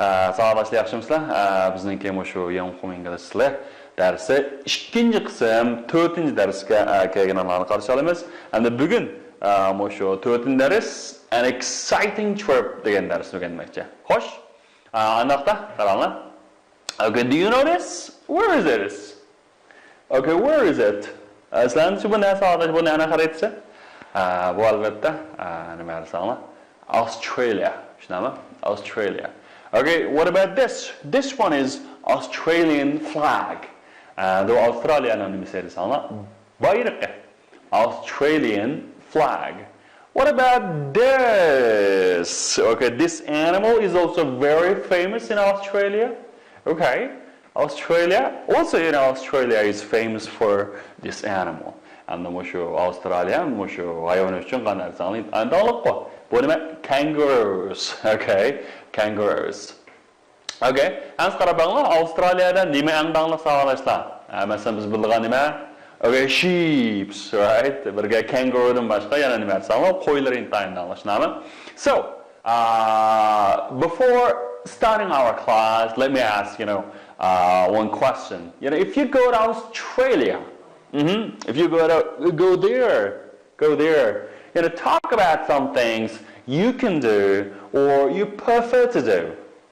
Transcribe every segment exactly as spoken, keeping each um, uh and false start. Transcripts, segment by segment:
ئە، ساۋاقداشلار، ياخشىمۇسىلەر؟ ئە، بىزنىڭكى مۇشۇ ياڭخۇڭ ئىنگلىز تىلى دەرسى ئىككىنچى قىسىم، تۆتىنچى دەرسكە، ئە، كەلگىنىڭلارنى قارشى ئالىمىز. ئەمدى بۈگۈن، ئە، مۇشۇ تۆتىنچى دەرس، an exciting trip دېگەن دەرسنى ئۆگەنمەكچى. خوش. ئە، ئانداقتا، قاراڭلار. Okay, do you know this? Where is this? Okay, where is it? ئە، سىلەرنىڭچە بۇ نەرسە، بۇ نەنىڭ خەرىتىسى؟ ئە، بۇ ئەلۋەتتە، ئە، نېمە دېسەڭلار؟ ئاۋسترالىيە. شۇنداقمۇ؟ ئاۋسترالىيە. Okay, what about this? This one is Australian flag. ئە، بۇ ئاۋسترالىيەنىڭ نېمىسى دېسەڭلار؟ بايرىقى. Australian flag. What about this? Okay, this animal is also very famous in Australia. Okay, Australia, also, you know, Australia is famous for this animal. ئەمدى مۇشۇ ئاۋسترالىيە مۇشۇ ھايۋان ئۈچۈن قانداق دېسەڭلار، ئەڭ داڭلىققۇ. بۇ نېمە؟ Kangaroos. Okay, kangaroos. Okay, ئەمسە قاراپ بېقىڭلار، ئاۋسترالىيەدە نېمە ئەڭ داڭلىق ساۋاقداشلار؟ ئە، مەسىلەن، بىز بىلىدىغان نېمە؟ Okay, sheeps, right? بىرگە كەنگۇرۇدىن باشقا يەنە نېمە دېسەڭلار، قويلار ئىنتايىن داڭلىق، شۇنداقمۇ؟ So, uh, before starting our class, let me ask, you know, uh, one question. You know, if you go to Australia, mhm, if you go to, go there, Go there. You know, talk about some things you can do or you prefer to do.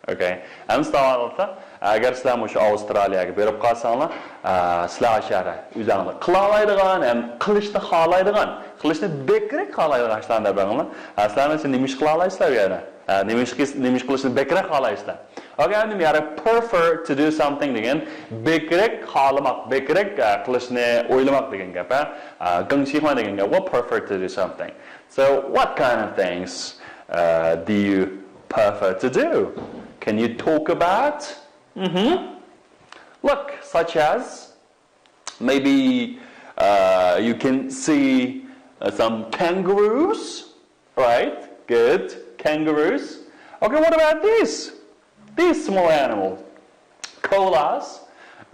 Okay. ئەمسە ساۋاقتا، ئەگەر سىلەر مۇشۇ ئاۋسترالىيەگە بېرىپ قالساڭلار، ئە، سىلەر ئاشۇ يەردە ئۆزۈڭلار قىلالايدىغان ھەم قىلىشنى خالايدىغان، قىلىشنى بەكرەك خالايدىغان ئىشلارنى دەپ بېقىڭلار. ئە، سىلەر مەسىلەن نېمە ئىش قىلالايسىلەر بۇ يەردە؟ ئە، نېمە ئىش، نېمە ئىش قىلىشنى بەكرەك خالايسىلەر؟ Okay, ئەمدى يەنە prefer to do something دېگەن بەكرەك خالىماق، بەكرەك، ئە، قىلىشنى ئويلىماق دېگەن گەپ، ھە؟ ئە، 更喜欢 دېگەن گەپ، prefer to do something. So, what kind of things, uh, do you prefer to do? Can you talk about? Mm-hmm. Look, such as, maybe, uh, you can see, uh, some kangaroos, right? Good. Kangaroos. Okay, what about this? These small animals. Koalas.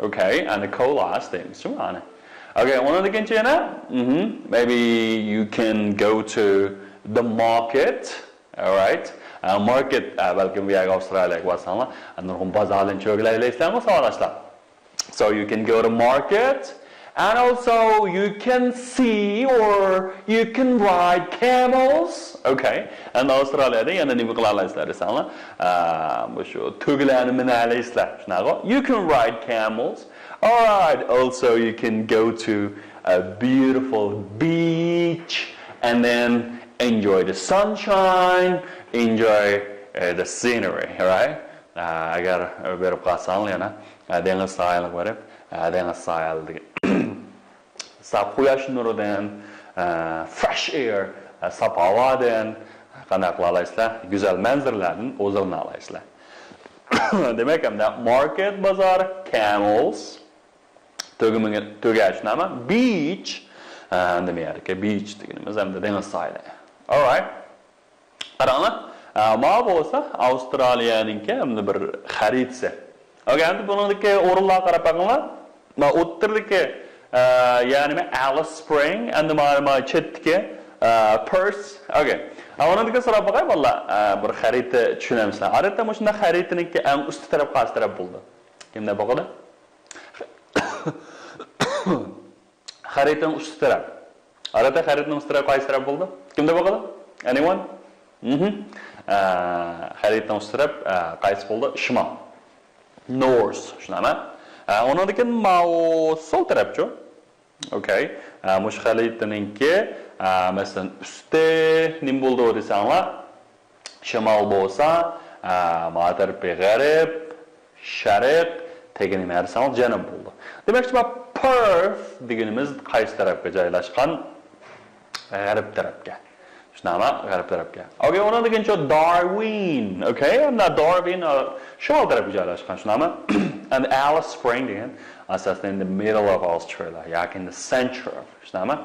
Okay, and the koalas things. Okay, one of the kinchina. Mm-hmm. Maybe you can go to the market. All right. Uh, market, uh, بەلكىم بۇ يەرگە ئاۋسترالىيەگە بارساڭلار، نۇرغۇن بازارلارنى چۆگىلەيلەيسىلەرمۇ، ساۋاقداشلار؟ So you can go to market, and also you can see or you can ride camels. Okay. And ئاۋسترالىيەدە يەنە نېمە قىلالايسىلەر دېسەڭلار، ئە، مۇشۇ تۆگىلەرنى مىنەلەيسىلەر. شۇنداقغۇ؟ You can ride camels. All right. Also, you can go to a beautiful beach and then enjoy the sunshine, enjoy, uh, the scenery, right? ئە، ئەگەر بېرىپ قالساڭلار يەنە، ئە، دېڭىز ساھىلىغا بېرىپ، ئە، دېڭىز ساھىلىدىكى ساپ قۇياش نۇرىدىن، ئە، fresh air، ئە، ساپ ھاۋادىن قانداق قىلالايسىلەر؟ گۈزەل مەنزىرىلەردىن ھۇزۇرلىنالايسىلەر. دېمەك، ئەمدى market، بازار، camels، تۆگە، تۆگە، شۇنداقمۇ؟ Beach، ئە، نېمە يەركى؟ Beach دېگىنىمىز ئەمدى دېڭىز ساھىلى. All right. قاراڭلار، ئە، ماۋۇ بولسا ئاۋسترالىيەنىڭكى ئەمدى بىر خەرىتىسى. Okay، ئەمدى بۇنىڭدىكى ئورۇنلارغا قاراپ بېقىڭلار. مانا ئوتتۇرىدىكى، ئە، يەنى نېمە، ئەلىس سپرىڭ، ئەمدى مانا، مانا چەتتىكى، ئە، پېرس. Okay. ئە، ئۇنىڭدىكى سوراپ باقاي، بالىلار. ئە، بىر خەرىتە چۈشىنەمسىلەر؟ ئادەتتە مۇشۇنداق خەرىتىنىڭكى ئەڭ ئۈستى تەرەپ قايسى تەرەپ بولىدۇ؟ كىمدە بولىدۇ؟ خەرىتىنىڭ ئۈستى تەرەپ. ئادەتتە خەرىتىنىڭ ئۈستى تەرەپ قايسى تەرەپ بولىدۇ؟ كىمدە بولىدۇ؟ Anyone? مهم. ئە، خەرىتىنىڭ ئۈستى تەرەپ، ئە، قايسى بولىدۇ؟ شىمال. North، شۇنداقمۇ؟ ئە، ئۇنىڭدىن كېيىن ماۋۇ سول تەرەپچۇ؟ Okay. ئە، مۇشۇ خەرىتىنىڭكى، ئە، مەسىلەن، ئۈستى نېمە بولىدۇ دېسەڭلار؟ شىمال بولسا، ئە، ما تەرىپى غەرب، شەرق، تېگى نېمە دېسەڭلار جەنۇب بولىدۇ. دېمەكچى، مانا پېرث دېگىنىمىز قايسى تەرەپكە جايلاشقان؟ غەرب تەرەپكە. شۇنداقمۇ؟ غەرب تەرەپكە. Okay، ئۇنىڭدىن كېيىن شۇ دارۋىن. Okay، ئەمدى دارۋىن، ئە، شىمال تەرەپكە جايلاشقان، شۇنداقمۇ؟ And Alice Spring دېگەن ئاساسەن in the middle of Australia ياكى in the center of، شۇنداقمۇ؟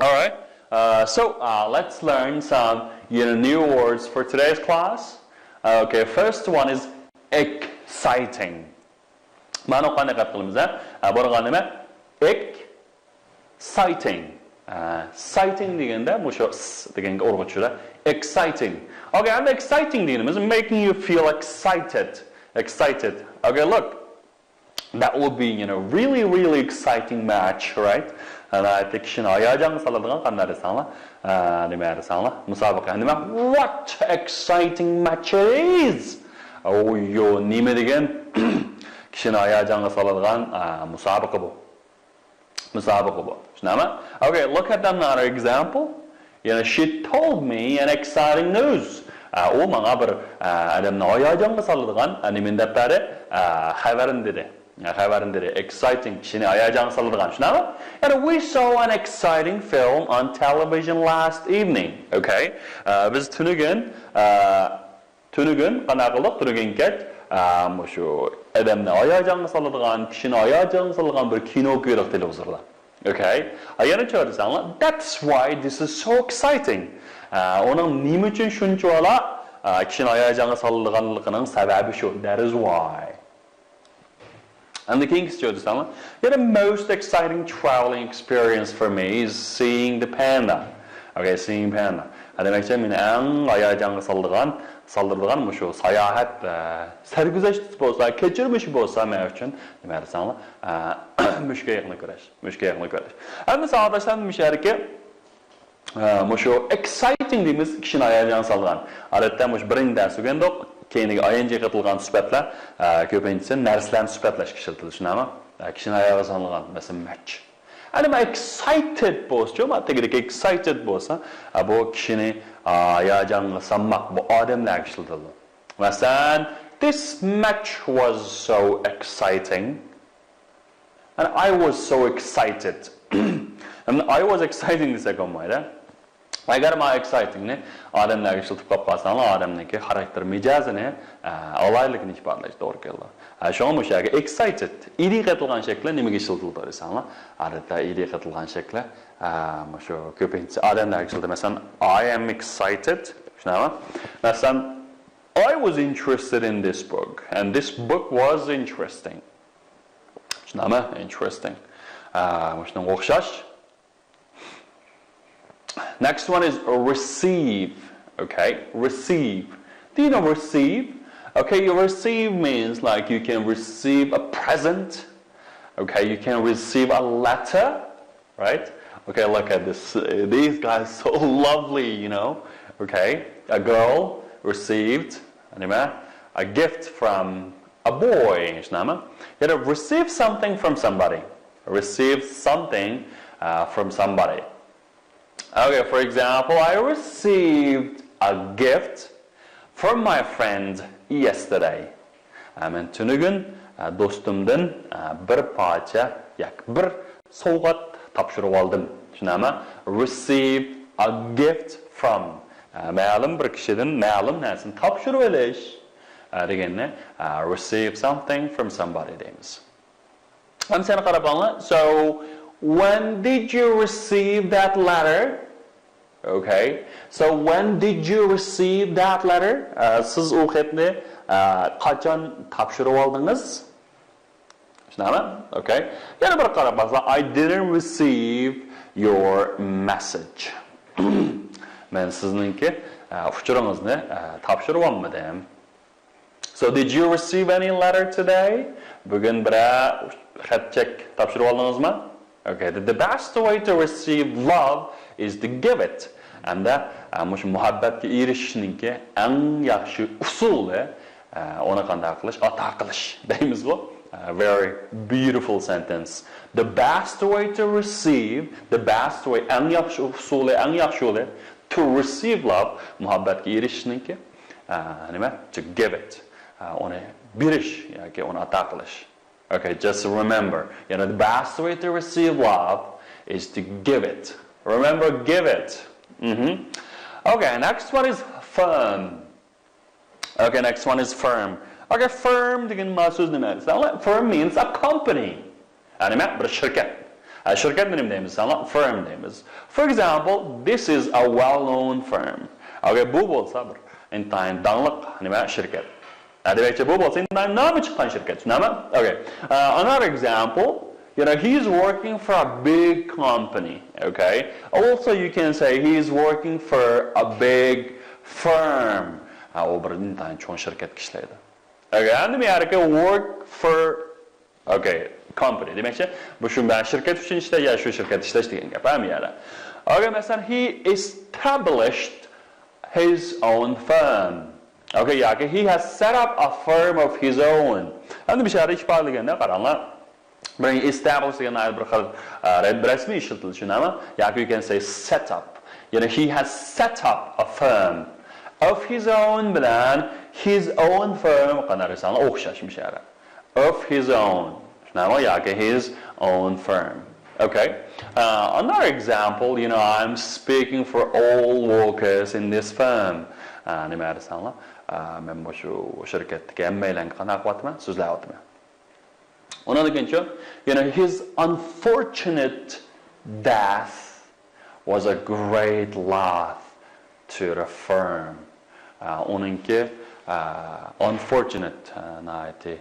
All right. Uh, so, uh, let's learn some, you know, new words for today's class. Okay, first one is exciting. مانا قانداق دىققەت قىلىمىز، ھە؟ ھە، بۇنىڭغا نېمە؟ Exciting. ئە، سايتىڭ دېگەندە مۇشۇ س دېگەنگە ئۇرغۇچە. ئېكسايتىڭ. ئوكەي، ئەمدى ئېكسايتىڭ دېگىنىمىز making you feel excited. Excited. ئوكەي، look. That would be, you know, really, really exciting match, right? ناھايىتى كىشىنى ھاياجانغا سالىدىغان قانداق دېسەڭلار، ئە، نېمە دېسەڭلار، مۇسابىقە. نېمە؟ What exciting match it is! ئويۇ، نېمە دېگەن كىشىنى ھاياجانغا سالىدىغان، ئە، مۇسابىقە بۇ. مۇسابىقە بۇ. چۈشىنەمە؟ Okay, look at another example. يەنە she told me an exciting news. ئە، ئۇ ماڭا بىر، ئە، ئادەمنى ھاياجانغا سالىدىغان، ئە، نېمىنى دەپ بەردى؟ ئە، خەۋەرنى دېدى. ئە، خەۋەرنى دېدى. Exciting، كىشىنى ھاياجانغا سالىدىغان. چۈشىنەمە؟ يەنە we saw an exciting film on television last evening. Okay. ئە، بىز تۈنۈگۈن، ئە، تۈنۈگۈن قانداق قىلدۇق؟ تۈنۈگۈن كەچ، ئا، مۇشۇ ئادەمنى ھاياجانغا سالىدىغان، كىشىنى ھاياجانغا سالىدىغان بىر كىنو كۆردۇق تېلېۋىزوردا. ئوكەي. ئا، يەنە چۆ دېسەڭلار، that's why this is so exciting. ئا، ئۇنىڭ نېمە ئۈچۈن شۇنچىۋالا، ئا، كىشىنى ھاياجانغا سالىدىغانلىقىنىڭ سەۋەبى شۇ. That is why. ئەمدى كېيىنكىسى چۆ دېسەڭلار، يەنە most exciting traveling experience for me is seeing the panda. Okay, seeing panda. ھە، دېمەكچى، مېنى ئەڭ ھاياجانغا سالىدىغان، سالدۇرىدىغان مۇشۇ ساياھەت، ئە، سەرگۈزەشتىسى بولسا، كەچۈرمىشى بولسا مەن ئۈچۈن نېمە دېسەڭلار، ئە، مۈشۈكەيىقنى كۆرۈش. مۈشۈكەيىقنى كۆرۈش. ئەمدى ساۋاقداشلار، مۇشۇ يەردىكى ئە، مۇشۇ exciting دېيمىز، كىشىنى ھاياجانغا سالىدىغان. ئادەتتە مۇشۇ بىرىنچى دەرس ئۆگەندۇق. كەينىگە I N G قېتىلغان سۈپەتلەر، ئە، كۆپىنچىسى نەرسىلەرنى سۈپەتلەشكە ئىشلىتىلىدۇ، شۇنداقمۇ؟ ئە، كىشىنى ھاياجانغا سالىدىغان، مەسىلەن، match. ئەمما excited بولسىچۇ، ما تېگىدىكى excited بولسا، ئە، بۇ كىشىنى، ئا، ھاياجانغا سالماق، بۇ ئادەملەرگە ئىشلىتىلىدۇ. مەسىلەن، this match was so exciting. And I was so excited. ئەمدى I was exciting دېسەك بولمايدۇ. ئەگەر ما exciting نى ئادەملەرگە ئىشلىتىپ قاپ قالساڭلار، ئادەمنىڭكى خاراكتېر مىجەزىنى، ئە، ئالاھىدىلىكىنى ئىپادىلەش توغرا كېلىدۇ. ئە، شۇڭا مۇشۇ يەرگە excited، ed قېتىلغان شەكلى نېمىگە ئىشلىتىلىدۇ دېسەڭلار، ئادەتتە ed قېتىلغان شەكلى، ئە، مۇشۇ كۆپىنچىسى ئادەملەرگە ئىشلىتىلىدۇ. مەسىلەن، I am excited. چۈشىنەمۇ؟ مەسىلەن، I was interested in this book, and this book was interesting. چۈشىنەمۇ؟ Interesting. ئە، مۇشۇنىڭغا ئوخشاش. Next one is receive. Okay, receive. Do you know receive? Okay, you receive means, like, you can receive a present. Okay, you can receive a letter, right? Okay, look at this. Uh, these guys so lovely, you know. Okay, a girl received، نېمە؟ A gift from a boy، شۇنداقمۇ؟ يەنە receive something from somebody. Receive something, uh, from somebody. Okay, for example, I received a gift from my friend yesterday. ئە، مەن تۈنۈگۈن، ئە، دوستۇمدىن، ئە، بىر پارچە ياكى بىر سوۋغات تاپشۇرۇۋالدىم. چۈشىنەمۇ؟ Receive a gift from. ئە، مەلۇم بىر كىشىدىن مەلۇم نەرسىنى تاپشۇرۇۋېلىش، ئە، دېگەننى، ئە، receive something from somebody دەيمىز. ئەمسە قاراپ باقىڭلار. So, when did you receive that letter? Okay. So, when did you receive that letter? ئە، سىز ئۇ خەتنى، ئە، قاچان تاپشۇرۇۋالدىڭىز؟ شۇنداقمۇ؟ Okay. يەنە بىر قاراپ باقسا، I didn't receive your message. مەن سىزنىڭكى، ئە، ئۇچۇرىڭىزنى، ئە، تاپشۇرۇۋالمىدىم. So, did you receive any letter today? بۈگۈن بىرەر خەت چەك تاپشۇرۇۋالدىڭىزمۇ؟ Okay, the, the best way to receive love is to give it. ھەمدە، ئە، مۇشۇ مۇھەببەتكە ئېرىشىشنىڭكى ئەڭ ياخشى ئۇسۇلى، ئە، ئۇنى قانداق قىلىش؟ ئاتا قىلىش دەيمىزغۇ. ئە، very beautiful sentence. The best way to receive, the best way، ئەڭ ياخشى ئۇسۇلى، ئەڭ ياخشى يولى to receive love، مۇھەببەتكە ئېرىشىشنىڭكى، ئە، نېمە؟ To give it. ئە، ئۇنى بېرىش ياكى ئۇنى ئاتا قىلىش. Okay, just remember, you know, the best way to receive love is to give it. Remember, give it. Mm-hmm. Okay, next one is firm. Okay, next one is firm. Okay, firm دېگەن ما سۆز نېمە دېسەڭلار، firm means a company. يەنى نېمە؟ بىر شىركەت. ھە، شىركەتنى نېمە دەيمىز دېسەڭلار، firm دەيمىز. For example, this is a well-known firm. Okay, بۇ بولسا بىر ئىنتايىن داڭلىق نېمە؟ شىركەت. ھە، دېمەكچى، بۇ بولسا ئىنتايىن نامى چىققان شىركەت، شۇنداقمۇ؟ Okay. Uh, another example, You know, he's working for a big company, okay? Also, you can say he's working for a big firm. ھە، ئۇ بىر ئىنتايىن چوڭ شىركەتتە ئىشلەيدۇ. Okay، ئەمدى بۇ يەردىكى work for، okay، company دېمەكچى، بۇ شۇ شىركەت ئۈچۈن ئىشلەش يا شۇ شىركەتتە ئىشلەش دېگەن گەپ ھە بۇ يەردە. Okay، مەسىلەن، he established his own firm. Okay، ياكى he has set up a firm of his own. ئەمدى بۇ يەردە ئىپادىلىگەندە قاراڭلار. بىرىنچى establish دېگەن ئايەت بىر خىل، ئە، رەسمىي ئىشلىتىلىشى نېمە؟ ياكى you can say set up. يەنى he has set up a firm of his own بىلەن his own firm قانداق دېسەڭلار ئوخشاش مۇشۇ يەردە. Of his own. شۇنداقمۇ؟ ياكى his own firm. Okay. Uh, another example, you know, I'm speaking for all workers in this firm. ئە، نېمە دېسەڭلار؟ ئە، مەن مۇشۇ شىركەتتىكى ھەممەيلەنگە قانداق قىلىۋاتىمەن؟ سۆزلەۋاتىمەن. ئۇنىڭدىن كېيىنچۇ، you know, his unfortunate death was a great loss to the firm. ئە، ئۇنىڭكى، ئە، unfortunate، ئە، ناھايىتى،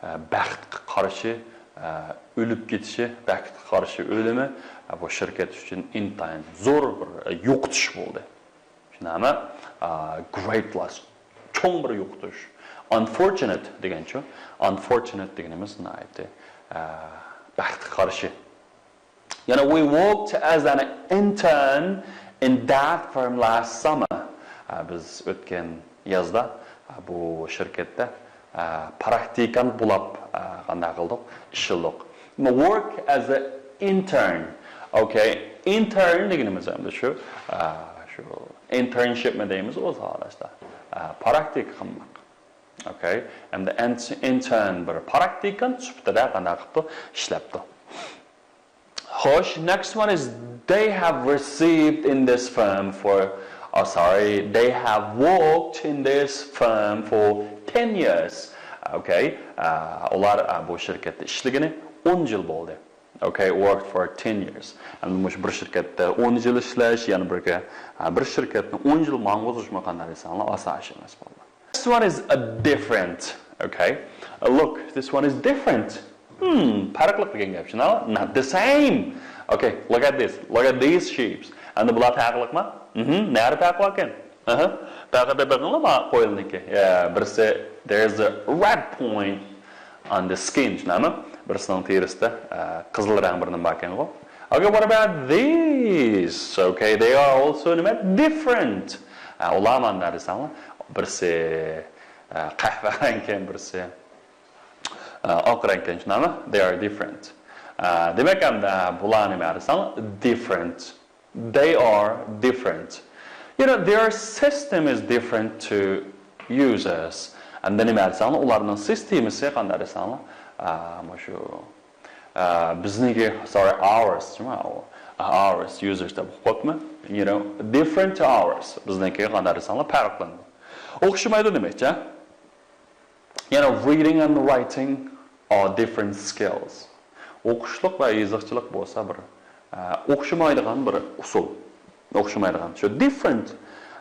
ئە، بەختكە قارشى، ئە، ئۆلۈپ كېتىشى، بەختكە قارشى ئۆلۈمى، ئە، بۇ شىركەت ئۈچۈن ئىنتايىن زور بىر، ئە، يوقىتىش بولدى. شۇنداقمۇ؟ ئە، great loss. چوڭ بىر يوقىتىش. Unfortunate دېگەنچۇ؟ Unfortunate دېگىنىمىز ناھايىتى، ئە، بەختكە قارشى. يەنە we worked as an intern in that firm last summer. ئە، بىز ئۆتكەن يازدا، ئە، بۇ شىركەتتە، ئە، پراكتىكانت بولاپ، ئە، قانداق قىلدۇق؟ ئىشلىدۇق. Work as an intern. Okay. Intern دېگىنىمىز ئەمدى شۇ، ئە، شۇ internship مۇ دەيمىز ئۆز ھالىدا. ئە، پراكتىكا قىلماق. Okay. ئەمدى ent-، intern بىر پراكتىكانت سۈپىتىدە قانداق قىپتۇ؟ ئىشلەپتۇ. خوش، next one is they have received in this firm for, oh, sorry, they have worked in this firm for ten years. Okay. ئە، ئۇلار، ئە، بۇ شىركەتتە ئىشلىگىنى ئون يىل بولدى. Okay, worked for ten years. ئەمدى مۇشۇ بىر شىركەتتە ئون يىل ئىشلەش، يەنە بىرگە، ئە، بىر شىركەتنى ئون يىل ماڭغۇزۇشمۇ قانداق دېسەڭلار، ئاسان ئىش ئەمەس بالىلار. This one is a different. Okay. Uh, look, this one is different. Hmm, پەرقلىق دېگەن گەپ، شۇنداقمۇ؟ Not the same. Okay, look at this. Look at these sheeps. ئەمدى بۇلار پەرقلىقمۇ؟ مهم، نەدە پەرقى باركەن؟ ئاھا. پەرقىدە بېقىڭلار ما قويلىنىڭكى. يا، بىرسى، there's a red point on the skin، شۇنداقمۇ؟ بىرسىنىڭ تېرىسىدە، ئە، قىزىل رەڭ بىر نېمە باركەنغۇ. Okay, what about these? Okay, they are also نېمە؟ Different. ئە، ئۇلار مانا دېسەڭلار، بىرسى، ئە، قەھۋە رەڭكەن، بىرسى، ئە، ئاق رەڭكەن، شۇنداقمۇ؟ They are different. ئە، دېمەك، ئەمدى، ئە، بۇلار نېمە دېسەڭلار؟ Different. They are different. You know, their system is different to users. ئەمدى نېمە دېسەڭلار، ئۇلارنىڭ سىستېمىسى قانداق دېسەڭلار، ئە، مۇشۇ، ئە، بىزنىڭكى، sorry, ours، جۇما، ئۇ، ئە، ours، users دەپ ئوقۇپمۇ؟ You know, different to ours. بىزنىڭكىگە قانداق دېسەڭلار، پەرقلىنىدۇ. ئوخشىمايدۇ دېمەكچى. يەنە reading and writing are different skills. ئوقۇشلۇق ۋە يېزىقچىلىق بولسا بىر، ئە، ئوخشىمايدىغان بىر ئۇسۇل. ئوخشىمايدىغان. شۇ different.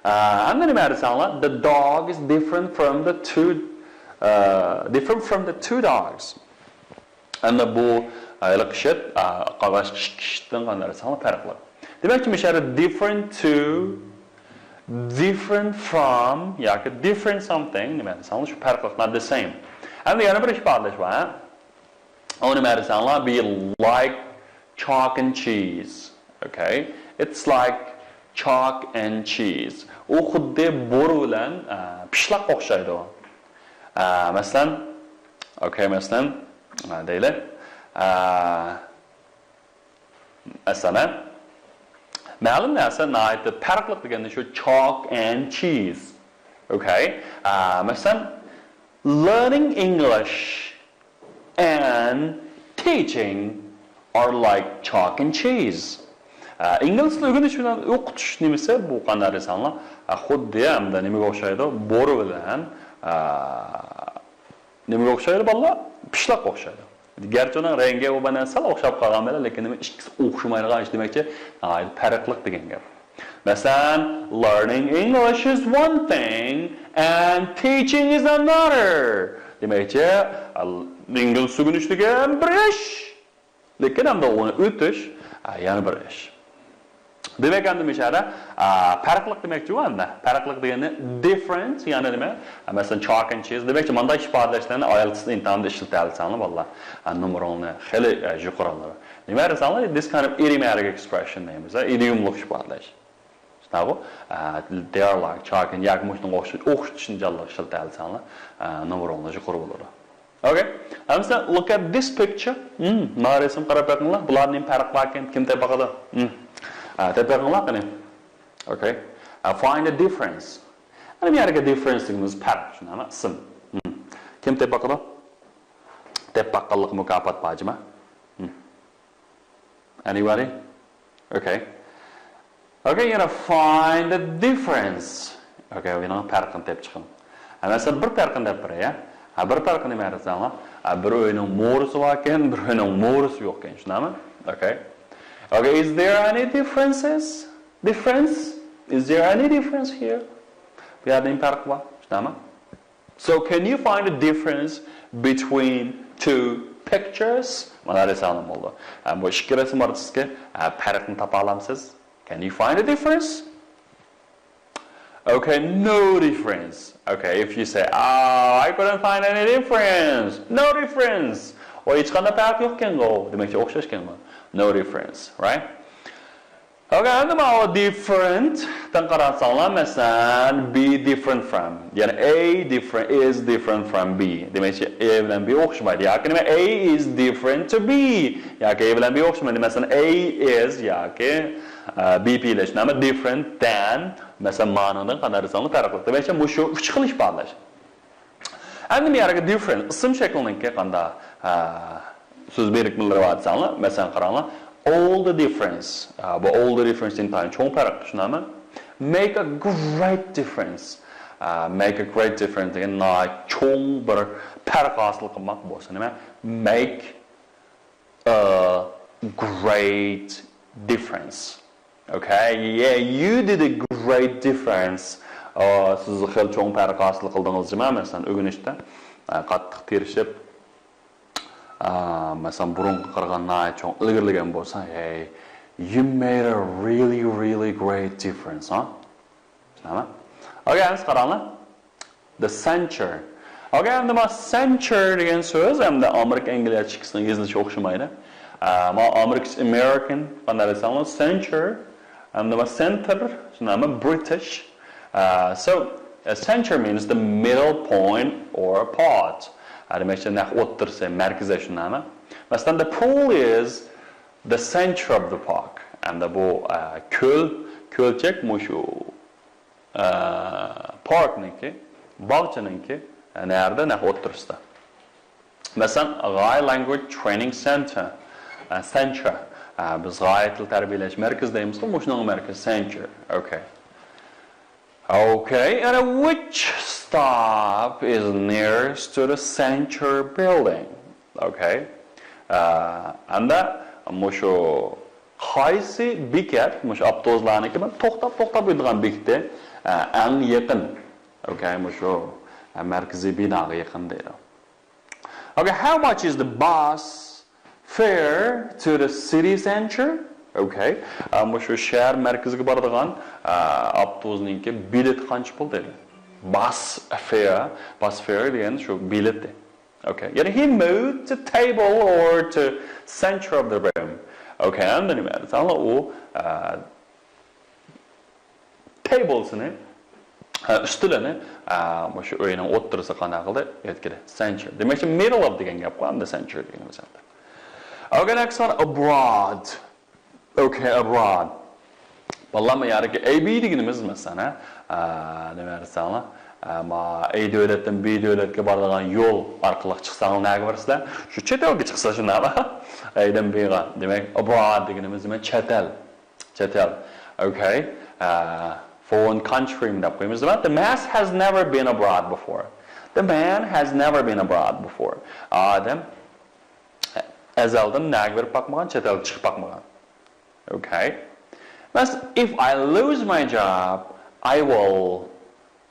ئە، ئەمدى نېمە دېسەڭلار؟ The dog is different from the two, ئە، different from the two dogs. ئەمدى بۇ، ئە، ھېلىقى ئىت، ئە، قالغان ئىككى ئىتتىن قانداق دېسەڭلار پەرقلىق. دېمەكچى، مۇشۇ يەردە different to، different from ياكى different something نېمە دېسەڭلار، شۇ پەرقلىق، not the same. ئەمدى يەنە بىر ئىپادىلەش بار، ھە؟ ئۇ نېمە دېسەڭلار، be like chalk and cheese. Okay? It's like chalk and cheese. ئۇ خۇددى بورا بىلەن، ئە، پىشلاق ئوخشايدۇ. ئە، مەسىلەن، okay، مەسىلەن، ئە، دەيلى. ئە، مەسىلەن، مەلۇم نەرسە ناھايىتى پەرقلىق دېگەندە شۇ chalk and cheese. Okay؟ ئە، مەسىلەن، learning English and teaching are like chalk and cheese. ئە، ئىنگلىز تىلى ئۆگىنىش بىلەن ئوقۇتۇش نېمىسى بۇ قانداق دېسەڭلار، ئە، خۇددى ئەمدى نېمىگە ئوخشايدۇ؟ بورا بىلەن، ئە، نېمىگە ئوخشايدۇ بالىلار؟ پىشلاققا ئوخشايدۇ. گەرچە ئۇنىڭ رەڭگى ئۇ بىلەن سەل ئوخشاپ قالغان بىلەن، لېكىن نېمە ئىككىسى ئوخشىمايدىغان ئىش دېمەكچى، ناھايىتى پەرقلىق دېگەن گەپ. مەسىلەن، learning English is one thing and teaching is another. دېمەكچى، ئىنگلىز ئۆگىنىش دېگەن بىر ئىش. لېكىن ئەمدى ئۇنى ئۆتۈش، ئە، يەنە بىر ئىش. دېمەك، ئەمدى مۇشۇ يەردە، ئە، پەرقلىق دېمەكچىغۇ ئەمدى. پەرقلىق دېگەننى different، يەنى نېمە؟ ئە، مەسىلەن، chalk and cheese دېمەكچى، مانداق ئىپادىلەشلەرنى ئايەلتىس ئىمتىھاندا ئىشلىتەلىسەڭلار، بالىلار. ئە، نومۇرۇڭنى خېلى، ئە، يۇقىرى ئالىدۇ. نېمە دېسەڭلار، this kind of idiomatic expression دەيمىز، ئە، ئىدىيوملۇق ئىپادىلەش. شۇنداقغۇ؟ ئە، they are like chalk and ياكى مۇشۇنىڭغا ئوخشاش ئوخشىتىشنى جانلىق ئىشلىتەلىسەڭلار، ئە، نومۇرۇڭلار يۇقىرى بولىدۇ. ئوكەي. ئەمسە، look at this picture. ھىم، مانا رەسىمگە قاراپ بېقىڭلار. بۇلاردا نېمە پەرق باركەن؟ كىم تېپىپ باقىدۇ؟ ھىم. ئە، تېپىپ بېقىڭلار قېنى. ئوكەي. ئە، find the difference. ئەنە بۇ يەرگە difference دېگىنىمىز پەرق، شۇنداقمۇ؟ ئىسىم. ھىم. كىم تېپىپ باقىدۇ؟ تېپىپ باققانلىققا مۇكاپات بار جۇمۇ؟ ھىم. Anybody? Okay. Okay, you know, find the difference. Okay, بۇنىڭ پەرقىنى تېپىپ چىقىڭ. ھە، مەسىلەن، بىر پەرقىنى دەپ بېرەي، يا. ھە، بىر پەرقى نېمە دېسەڭلار؟ ھە، بىر ئۆينىڭ مورىسى باركەن، بىر ئۆينىڭ مورىسى يوقكەن، شۇنداقمۇ؟ Okay. Okay, is there any differences? Difference? Is there any difference here? بۇ يەردە نېمە پەرق بار؟ شۇنداقمۇ؟ So can you find a difference between two pictures? مانا دېسەڭلار بولدى. ھە، بۇ ئىككى رەسىم ئارىسىدىكى، ھە، پەرقنى تاپالامسىز؟ Can you find a difference? Okay, no difference. Okay, if you say, "Ah, I couldn't find any difference." No difference. ئۇ ھېچقانداق پەرق يوقكەنغۇ. دېمەكچى، ئوخشاشكەنغۇ. No difference, right? Okay, ئەمدى ماۋۇ different تىن قارىساڭلار، مەسىلەن، be different from. يەنى A different, is different from B. دېمەكچى، A بىلەن B ئوخشىمايدۇ. ياكى نېمە؟ A is different to B. ياكى A بىلەن B ئوخشىمايدۇ. مەسىلەن، A is ياكى، ئە، B P لەش نېمە؟ Different than. مەسىلەن، مانىڭدىن قانداق دېسەڭلار پەرقلىق. دېمەكچى، مۇشۇ ئۈچ خىل ئىپادىلەش. ئەمدى بۇ يەرگە different، ئىسىم شەكلىنىڭكى قانداق، ئە، سۆز بىرىكمىلىرى بار دېسەڭلار، مەسىلەن، قاراڭلار. All the difference. ئە، بۇ all the difference ئىنتايىن چوڭ پەرق، شۇنداقمۇ؟ Make a great difference. ئە، make a great difference دېگەن ناھايىتى چوڭ بىر پەرق ھاسىل قىلماق بولسا نېمە؟ Make a great difference. Okay, yeah, you did a great difference. ئا، سىز خېلى چوڭ پەرق ھاسىل قىلدىڭىز جۇمۇ، مەسىلەن، ئۆگىنىشتە. ئا، قاتتىق تىرىشىپ، ئا، مەسىلەن، بۇرۇنقىغا قارىغاندا ناھايىتى چوڭ ئىلگىرىلىگەن بولسا، hey, you made a really, really great difference, ھە؟ شۇنداقمۇ؟ Okay، ئەمسە قاراڭلار. The censure. Okay، ئەمدى ما censure دېگەن سۆز، ئەمدى ئامېرىكا ئىنگلىزچىسىنىڭ يېزىلىشى ئوخشىمايدۇ. ئە، ما ئامېرىكا American، قانداق دېسەڭلار، censure. ئەمدى ما center، شۇنداقمۇ؟ British. ئە، so, a censure means the middle point or part. ئە، دېمەكچى، نەق ئوتتۇرىسى، مەركىزى، شۇنداقمۇ؟ مەسىلەن، the pool is the center of the park. ئەمدى بۇ، ئە، كۆل، كۆلچەك مۇشۇ، ئە، parkنىڭكى، باغچىنىڭكى، ئە، نەرىدە؟ نەق ئوتتۇرىسىدا. مەسىلەن، غايە language training center، ئە، center. ئە، بىز غايە تىل تەربىيەلەش مەركىزى دەيمىزغۇ، مۇشۇنىڭ مەركىزى center. Okay. Okay, and which stop is nearest to the center building? Okay. ئە، ئەمدى مۇشۇ قايسى بېكەت، مۇشۇ ئاپتوبۇسلارنىڭكى توختاپ، توختاپ ئۆتىدىغان بېكىتى، ئە، ئەڭ يېقىن؟ Okay، مۇشۇ، ئە، مەركىزىي بىناغا يېقىن دەيدۇ. Okay, how much is the bus fare to the city center? Okay. ئە، مۇشۇ شەھەر مەركىزىگە بارىدىغان، ئە، ئاپتوبۇسنىڭكى بېلىتى قانچە پۇل دەيدۇ. Bus fare، bus fare دېگەن شۇ بېلىتى. Okay. يەنى he moved to table or to center of the room. Okay، ئەمدى نېمە دېسەڭلار، ئۇ، ئە، تېبلسىنى، ئە، ئۈستىلىنى، ئە، مۇشۇ ئۆينىڭ ئوتتۇرىسىغا قانداق قىلدى؟ يەتكۈزدى. Center. دېمەكچى، middle of دېگەن گەپقۇ، ئەمدى center دېگىنىمىز ئەمدى. Okay, next one, abroad. Okay, abroad. بالىلار، ما يەردىكى A B دېگىنىمىز، مەسىلەن، ئە، نېمە دېسەڭلار، ئە، ما A دۆلەتتىن B دۆلەتكە بارىدىغان يول ئارقىلىق چىقساڭلار نەگە بارىسىلەر؟ شۇ چەت ئەلگە چىقسا شۇنداقلا. A دىن B غا. دېمەك، abroad دېگىنىمىز نېمە؟ چەت ئەل. چەت ئەل. Okay. ئە، foreign country دەپ قويىمىز. دېمەك، the man has never been abroad before. The man has never been abroad before. ئادەم ئەزەلدىن نەگە بېرىپ باقمىغان، چەت ئەلگە چىقىپ باقمىغان. Okay. مەسىلەن، if I lose my job, I will,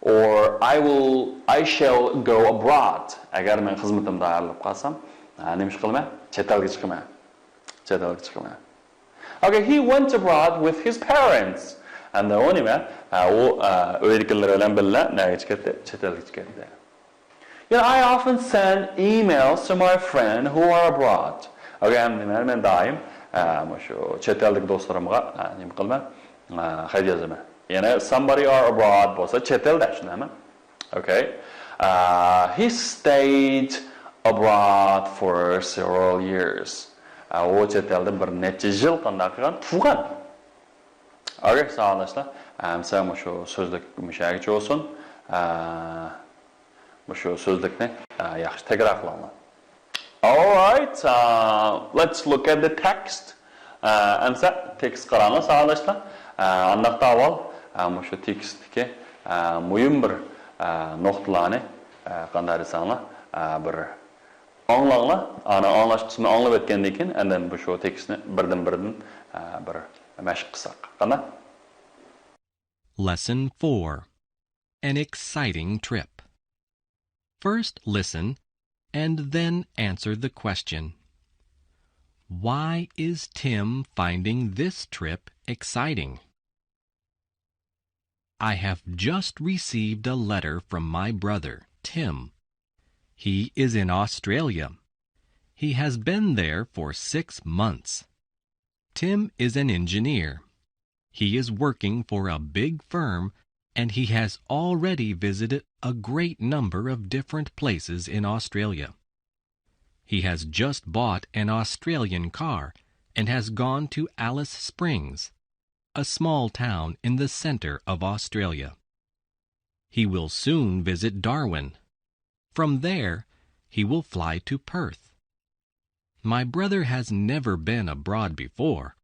or I will, I shall go abroad. ئەگەر مەن خىزمىتىمدىن ئايرىلىپ قالسام، ھە، نېمە ئىش قىلىمەن؟ چەت ئەلگە چىقىمەن. چەت ئەلگە چىقىمەن. Okay, he went abroad with his parents. ئەمدى ئۇ نېمە؟ ئە، ئۇ، ئە، ئۆيدىكىلىرى بىلەن بىللە نەگە چىقىپ كەتتى؟ چەت ئەلگە چىقىپ كەتتى. You know, I often send emails to my friend who are abroad. Okay, ئەمدى مەن، مەن دائىم، ئە، مۇشۇ چەت ئەلدىكى دوستلىرىمغا، ئە، نېمە قىلىمەن؟ ئە، خەت يازىمەن. يەنى somebody are abroad بولسا چەت ئەلدە، شۇنداقمۇ؟ Okay. ئە، he stayed abroad for several years. ئە، ئۇ چەت ئەلدە بىر نەچچە يىل قانداق قىلغان؟ تۇرغان. Okay، ساۋاقداشلار. ئەمسە مۇشۇ سۆزلۈك مۇشۇ يەرگىچە بولسۇن. ئە، مۇشۇ سۆزلۈكنى، ئە، ياخشى تەكرار قىلىڭلار. Alright, uh, let's look at the text. ئە، ئەمسە تېكىست قاراڭلار، ساۋاقداشلار. ئە، ئانداقتا ئاۋۋال، ئە، مۇشۇ تېكىستتىكى، ئە، مۇھىم بىر، ئە، نۇقتىلارنى، ئە، قانداق دېسەڭلار، ئە، بىر ئاڭلاڭلار. ئانا ئاڭلاش قىسمىنى ئاڭلاپ ئۆتكەندىن كېيىن، ئاندىن مۇشۇ تېكىستنى بىردىن-بىردىن، ئە، بىر مەشىق قىلساق. قانداق؟ Lesson four. An exciting trip. First listen and then answer the question. Why is Tim finding this trip exciting? I have just received a letter from my brother, Tim. He is in Australia. He has been there for six months. Tim is an engineer. He is working for a big firm and he has already visited a great number of different places in Australia. He has just bought an Australian car and has gone to Alice Springs, a small town in the center of Australia. He will soon visit Darwin. From there, he will fly to Perth. My brother has never been abroad before,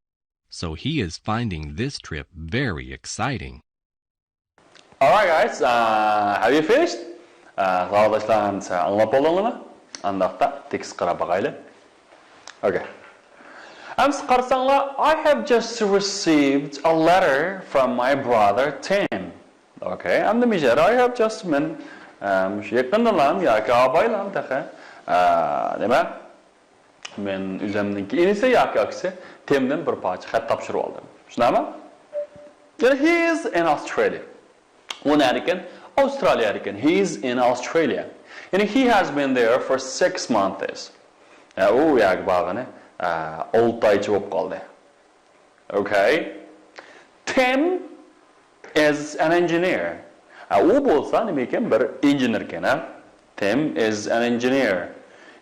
so he is finding this trip very exciting. Alright, guys, uh, have you finished? Uh, ساۋاقداشلار، ئەمسە ئاڭلاپ بولدۇڭلارمۇ؟ ئانداقتا تېكىست قاراپ باقايلى. Okay. ئەمسە قارىساڭلار، I have just received a letter from my brother Tim. Okay, ئەمدى مىجەر، I have just، مەن، ئە، مۇشۇ يېقىندىلا ياكى ئابايلا تېخى، ئە، نېمە؟ مەن ئۆزۈمنىڭكى ئىنىسى ياكى ئاكىسى تىمدىن بىر پارچە خەت تاپشۇرۇپ ئالدىم. شۇنداقمۇ؟ يەنى he is in Australia. ئۇ نەدىكەن؟ ئاۋسترالىيەدىكەن. He is in Australia. يەنى he has been there for six months. ئە، ئۇ يەرگە بارغىنى، ئە، ئالتە ئايچە بولۇپ قالدى. Okay. Tim is an engineer. ئە، ئۇ بولسا نېمە ئىكەن؟ بىر ئىنژېنېر ئىكەن، ھە؟ Tim is an engineer.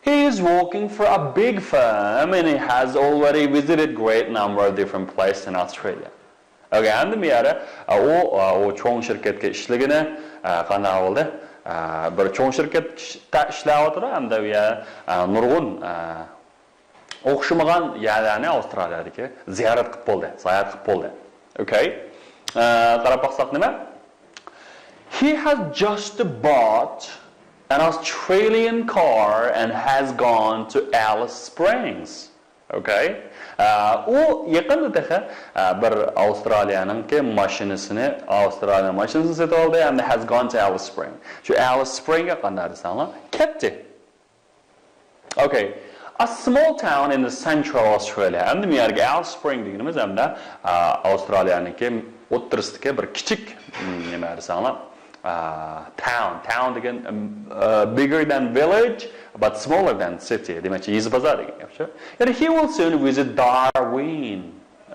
He is working for a big firm and he has already visited great number of different places in Australia. Okay, ئەمدى بۇ يەردە، ئە، ئۇ، ئە، ئۇ چوڭ شىركەتكە ئىشلىگىنى، ئە، قانداق بولدى؟ ئە، بىر چوڭ شىركەتتە ئىشلەۋاتىدۇ، ئەمدى بۇ يەردە، ئە، نۇرغۇن، ئە، ئوخشىمىغان يەرلەرنى ئاۋسترالىيەدىكى زىيارەت قىلىپ بولدى، ساياھەت قىلىپ بولدى. Okay. ئە، قاراپ باقساق نېمە؟ He has just bought an Australian car and has gone to Alice Springs. Okay. ئە، ئۇ يېقىندا تېخى، ئە، بىر ئاۋسترالىيەنىڭكى ماشىنىسىنى، ئاۋسترالىيە ماشىنىسىنى سېتىپ ئالدى، ھەمدە has gone to Alice Spring. شۇ ئەلىس سپرىڭگە قانداق دېسەڭلار، كەتتى. Okay. A small town in the central Australia. ئەمدى بۇ يەرگە ئەلىس سپرىڭ دېگىنىمىز ئەمدى، ئا، ئاۋسترالىيەنىڭكى ئوتتۇرىسىدىكى بىر كىچىك، م، نېمە دېسەڭلار، ئا، town. Town دېگەن، م، ئا، bigger than village, but smaller than city. دېمەكچى، يېزا بازار دېگەن گەپ شۇ. يەنى he will soon visit Darwin.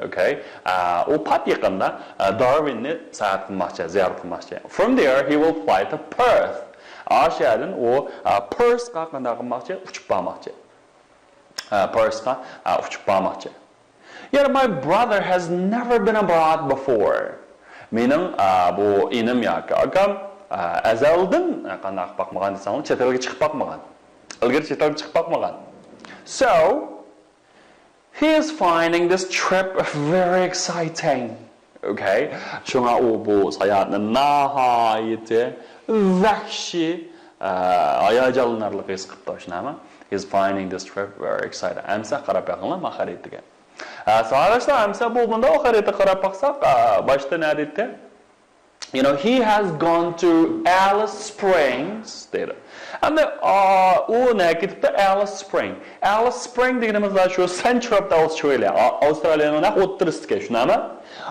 Okay. ئا، ئۇ پات يېقىندا، ئا، دارۋىننى ساياھەت قىلماقچى، زىيارەت قىلماقچى. From there, he will fly to Perth. ئاشۇ يەردىن ئۇ، ئا، پېرسقا قانداق قىلماقچى؟ ئۇچۇپ بارماقچى. ئا، پېرسقا، ئا، ئۇچۇپ بارماقچى. Yet my brother has never been abroad before. مېنىڭ، ئا، بۇ ئىنىم ياكى ئاكام، ئا، ئەزەلدىن، ئا، قانداق باقمىغان دېسەڭلار، چەت ئەلگە چىقىپ باقمىغان. ئىلگىرى چەت ئەلگە چىقىپ باقمىغان. So, he is finding this trip very exciting. Okay. شۇڭا ئۇ بۇ ساياھەتنى ناھايىتى ۋەھشىي، ئە، ھاياجانلىنارلىق ھېس قىپتۇ، شۇنداقمۇ؟ He's finding this trip very exciting. ئەمسە قاراپ بېقىڭلار ما خەرىتىگە. ئە، ساۋاقداشلار، ئەمسە بۇ مۇنداق خەرىتە قاراپ باقساق، ئە، باشتا نە دېدى؟ You know, he has gone to Alice Springs دەيدۇ. ئەمدى ئا، ئۇ نەگە كېتىپتۇ؟ Alice Spring. Alice Spring دېگىنىمىز شۇ Central Australia، ئا-، ئاۋسترالىيەنىڭ نەق ئوتتۇرىسىدىكى، شۇنداقمۇ؟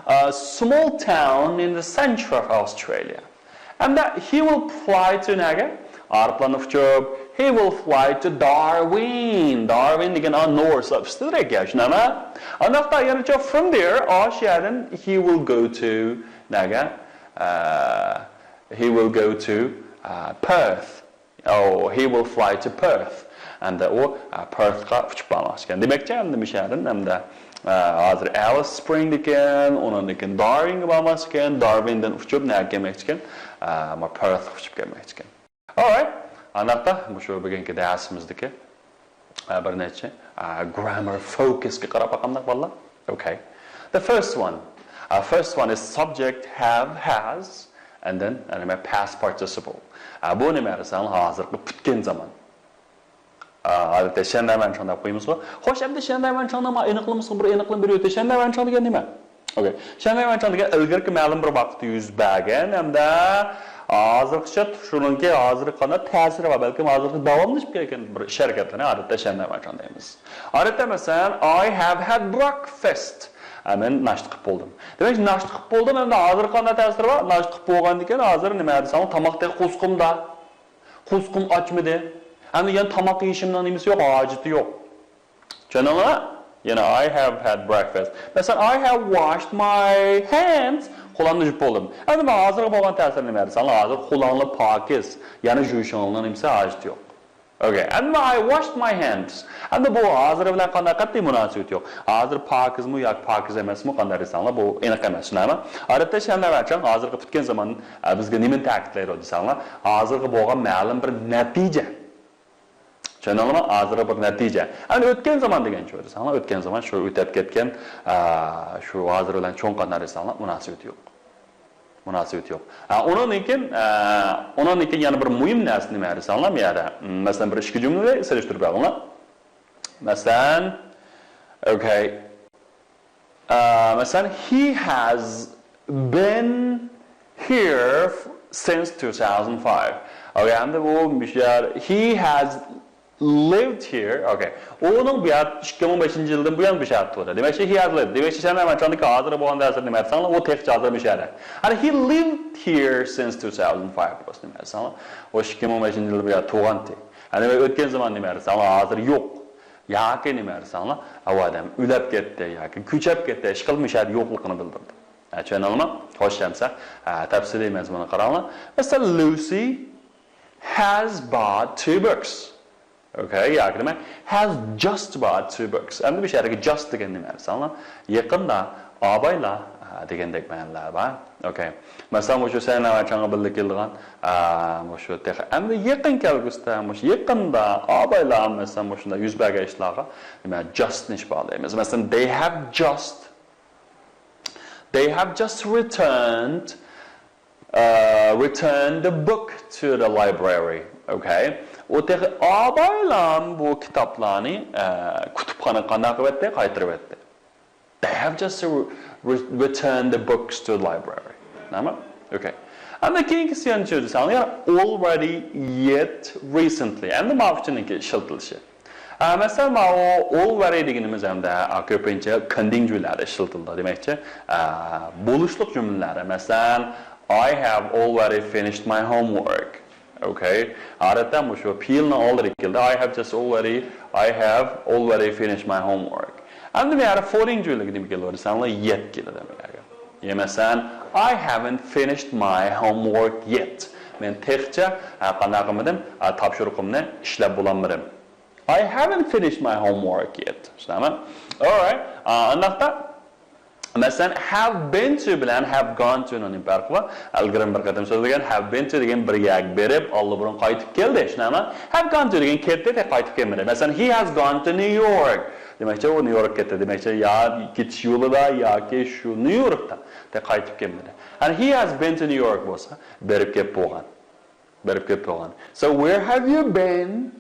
A small town in the center of Australia. ئەمدى he will fly to نەگە؟ ئايروپىلاندا ئۇچۇپ، he will fly to Darwin. Darwin دېگەن ئا، north، ئۈستىدىرەك يا، شۇنداقمۇ؟ ئانداقتا يەنىچە from there، ئاشۇ يەردىن he will go to نەگە؟ ئە، he will go to، ئە، Perth. Oh, he will fly to Perth. ئەمدى ئۇ، ئە، پېرتقا ئۇچۇپ بارماقچىكەن. دېمەكچى، ئەمدى مۇشۇ يەردىن، ئەمدى، ئە، ھازىر ئەلىس سپرىڭدىكەن، ئۇنىڭدىن كېيىن دارۋىنغا بارماقچىكەن، دارۋىندىن ئۇچۇپ نەگە كەلمەكچىكەن؟ ئە، ما پېرتقا ئۇچۇپ كەلمەكچىكەن. Alright. ئانداقتا مۇشۇ بۈگۈنكى دەرسىمىزدىكى، ئە، بىر نەچچە، ئە، grammar focusكا قاراپ باقامدۇق بالىلار. Okay. The first one. Uh, first one is subject have, has, and then، ئە، نېمە، past participle. ئە، بۇ نېمە دېسەڭ، ھازىرقى پۈتكەن زامان. ئە، ئادەتتە شەندەۋەنچاڭ دەپ قويىمىزغۇ. خوش، ئەمدى شەندەۋەنچاڭنى ما ئېنىقلىمىسىغۇ، بىر ئېنىقلىما بېرىۋېتە. شەندەۋەنچاڭ دېگەن نېمە؟ Okay. شەندەۋەنچاڭ دېگەن ئىلگىرىكى مەلۇم بىر ۋاقىتتا يۈز بەرگەن ھەمدە ھازىرغىچە شۇنىڭكى ھازىرقى قانداق تەسىرى بار، بەلكىم ھازىرقى داۋاملىشىپ كەلگەن بىر ئىش ھەرىكەتلەرنى ئادەتتە شەندەۋەنچاڭ دەيمىز. ئادەتتە مەسىلەن، I have had breakfast. ئە، مەن ناشتا قىلىپ بولدۇم. دېمەك، ناشتا قىلىپ بولدۇم، ئەمدى ھازىرقى قانداق تەسىرى بار؟ ناشتا قىلىپ بولغاندىن كېيىن ھازىر نېمە دېسەڭ، تاماق تېخى قورسىقىمدا. قورسىقىم ئاچمىدى. ئەمدى يەنە تاماق يېيىشىمنىڭ نېمىسى يوق، ھاجىتى يوق. چۈشەندىڭلارمۇ؟ يەنە I have had breakfast. مەسىلەن، I have washed my hands. قولامنى يۇيۇپ بولدۇم. ئەمدى مانا ھازىرغا بولغان تەسىر نېمە دېسەڭلار، ھازىر قولۇڭلار پاكىز. يەنە يۇيۇشۇڭلارنىڭ نېمىسى ھاجىتى يوق. Okay. ئەمدى I washed my hands. ئەمدى بۇ ھازىر بىلەن قانداق قەتئىي مۇناسىۋىتى يوق. ھازىر پاكىزمۇ ياكى پاكىز ئەمەسمۇ قانداق دېسەڭلار، بۇ ئېنىق ئەمەس، شۇنداقمۇ؟ ئادەتتە شەندەۋەنچاڭ ھازىرغا پۈتكەن زامان، ئە، بىزگە نېمىنى تەكىتلەيدۇ دېسەڭلار، ھازىرغا بولغان مەلۇم بىر نەتىجە. چۈشەندىڭلارمۇ؟ ھازىر بىر نەتىجە. ئەمدى ئۆتكەن زامان دېگەن چۆ دېسەڭلار، ئۆتكەن زامان شۇ ئۆتەپ كەتكەن، ئە، شۇ ھازىر بىلەن چوڭ قانداق دېسەڭلار، مۇناسىۋىتى يوق. مۇناسىۋىتى يوق. ئە، ئۇنىڭدىن كېيىن، ئە، ئۇنىڭدىن كېيىن يەنە بىر مۇھىم نەرسە نېمە دېسەڭلار، بۇ يەردە، م، مەسىلەن، بىر ئىككى جۈملىنى سېلىشتۇرۇپ بەرگىنە. مەسىلەن، okay. ئە، مەسىلەن، he has been here since two thousand five. Okay، ئەمدى بۇ مۇشۇ يەر، he has lived here. Okay. ئۇنىڭ بۇ يەر ئىككى مىڭ بەشىنچى يىلدىن بۇيان بۇ يەردە تۇرىدۇ. دېمەكچى، he has lived. دېمەكچى، شەندەۋەنچاڭدىكى ھازىر بولغان تەسىر نېمە دېسەڭلار، ئۇ تېخىچە ھازىر مۇشۇ يەردە. ئەنە he lived here since two thousand five بولسا نېمە دېسەڭلار، ئۇ ئىككى مىڭ بەشىنچى يىلدا بۇ يەردە تۇغانتى. ئەنە ئۆتكەن زامان نېمە دېسەڭلار، ھازىر يوق. ياكى نېمە دېسەڭلار، ئۇ ئادەم ئۆلۈپ كەتتى ياكى كۆچۈپ كەتتى، ئىشقىلىپ مۇشۇ يەردە يوقلۇقىنى بىلدۈردى. ئە، چۈشەندىڭلارمۇ؟ خوش، ئەمسە، ئە، تەپسىلىي مەزمۇنغا قاراڭلار. مەسىلەن، Lucy has bought two books. Okay، ياكى نېمە؟ Has just bought two books. ئەمدى بۇ يەردىكى just دېگەن نېمە دېسەڭلار، يېقىندا، ئابايلا، ئە، دېگەندەك مەنىلەر بار. Okay. مەسىلەن، مۇشۇ شەندەۋەنچاڭغا بىللە كېلىدىغان، ئە، مۇشۇ تېخى ئەمدى يېقىن كەلگۈسىدە، مۇشۇ يېقىندا، ئابايلا، مەسىلەن، مۇشۇنداق يۈز بەرگەن ئىشلارغا نېمە، just نى ئىپادىلەيمىز. مەسىلەن، they have just They have just returned، uh, returned the book to the library. Okay. ئۇ تېخى ئابايلام بۇ كىتابلارنى، ئە، كۇتۇپخانىغا قانداق قىلىۋەتتى؟ قايتۇرۇۋەتتى. They have just re-, re-, returned the books to the library. نېمە؟ Okay. ئەمدى كېيىنكىسى يەنە چۆ دېسەڭلار، already، yet، recently. ئەمدى ماۋۇ ئۈچىنىڭكى ئىشلىتىلىشى. ئە، مەسىلەن، ماۋۇ already دېگىنىمىز ھەمدە، ئە، كۆپىنچە كەندىنگ جۈملىلەردە ئىشلىتىلىدۇ. دېمەكچى، ئە، بولۇشلۇق جۈملىلەردە. مەسىلەن، I have already finished my homework. Okay. ئادەتتە مۇشۇ پېئىلنىڭ ئالدىدا كېلىدۇ. I have just already، I have already finished my homework. ئەمدى بۇ يەردە فورىنگ جۈملىگە نېمە كېلىدۇ دېسەڭلار، yet كېلىدۇ بۇ يەرگە. يا مەسىلەن، I haven't finished my homework yet. مەن تېخىچە، ئە، قانداق قىلمىدىم؟ ئە، تاپشۇرۇقۇمنى ئىشلەپ بولالمىدىم. I haven't finished my homework yet. شۇنداقمۇ؟ Alright. ئا، ئانداقتا، مەسىلەن، have been to بىلەن have gone to نىڭ نېمە پەرقى بار؟ ئىلگىرى بىر قېتىم سۆزلىگەن، have been to دېگەن بىر يەرگە بېرىپ، ئاللىبۇرۇن قايتىپ كەلدى. شۇنداقمۇ؟ Have gone to دېگەن كەتتى، تېخى قايتىپ كەلمىدى. مەسىلەن، he has gone to New York. دېمەكچى، ئۇ نيۇ يوركقا كەتتى. دېمەكچى، يا كېتىش يولىدا ياكى شۇ نيۇ يوركتا، تېخى قايتىپ كەلمىدى. And he has been to New York بولسا، بېرىپ كېلىپ بولغان. بېرىپ كېلىپ بولغان. So where have you been?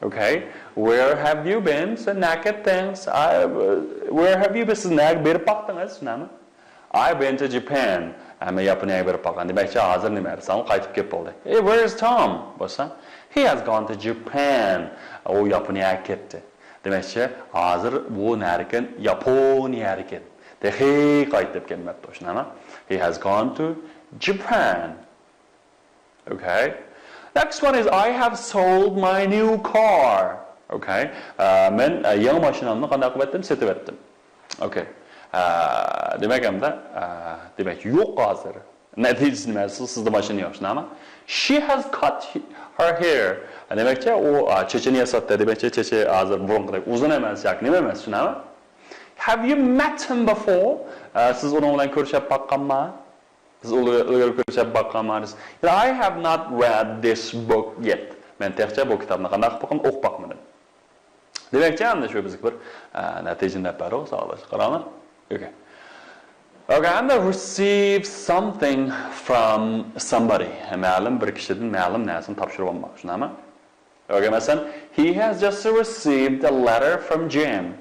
Okay. Where have you been? سەن نەگە كەتتىڭ؟ I, where have you been? سىز نەگە بېرىپ باقتىڭىز؟ شۇنداقمۇ؟ I've been to Japan. ھەممە ياپونىيەگە بېرىپ باققان. دېمەكچى، ھازىر نېمە دېسەڭ، قايتىپ كېلىپ بولدى. Hey, where is Tom? بولسا، He has gone to Japan. ئۇ ياپونىيەگە كەتتى. دېمەكچى، ھازىر بۇ نەرىكەن، ياپونىيەدىكەن. تېخى قايتىپ كەلمەپتۇ، شۇنداقمۇ؟ He has gone to Japan. Okay. Next one is I have sold my new car. Okay. ئە، مەن، ئە، يېڭى ماشىنامنى قانداق قىلىۋەتتىم؟ سېتىۋەتتىم. Okay. ئە، دېمەك، ئەمدى، ئە، دېمەك، يوق ھازىر. نەتىجىسى نېمە؟ سىز، سىزدە ماشىنا يوق، شۇنداقمۇ؟ She has cut her hair. دېمەكچى، ئۇ، ئە، چېچىنى ياساتتى. دېمەكچى، چېچى ھازىر بۇرۇنقىدەك ئۇزۇن ئەمەس ياكى نېمە ئەمەس، شۇنداقمۇ؟ Have you met him before? ئە، سىز ئۇنىڭ بىلەن كۆرۈشۈپ باققانما؟ سىز ئۇلار، ئۇلار كۆرۈشۈپ باققانما دېسە، I have not read this book yet. مەن تېخىچە بۇ كىتابنى قانداق قىلىپ باققان، ئوقۇپ باقمىدىم. دېمەكچى، ئەمدى شۇ بىزگە بىر، ئە، نەتىجىنى دەپ بەردى، ساغلاشقا قاراڭلار. Okay. Okay, and receive something from somebody. مەلۇم بىر كىشىدىن مەلۇم نەرسىنى تاپشۇرۇپ ئالماق، شۇنداقمۇ؟ Okay, مەسىلەن، he has just received a letter from Jim.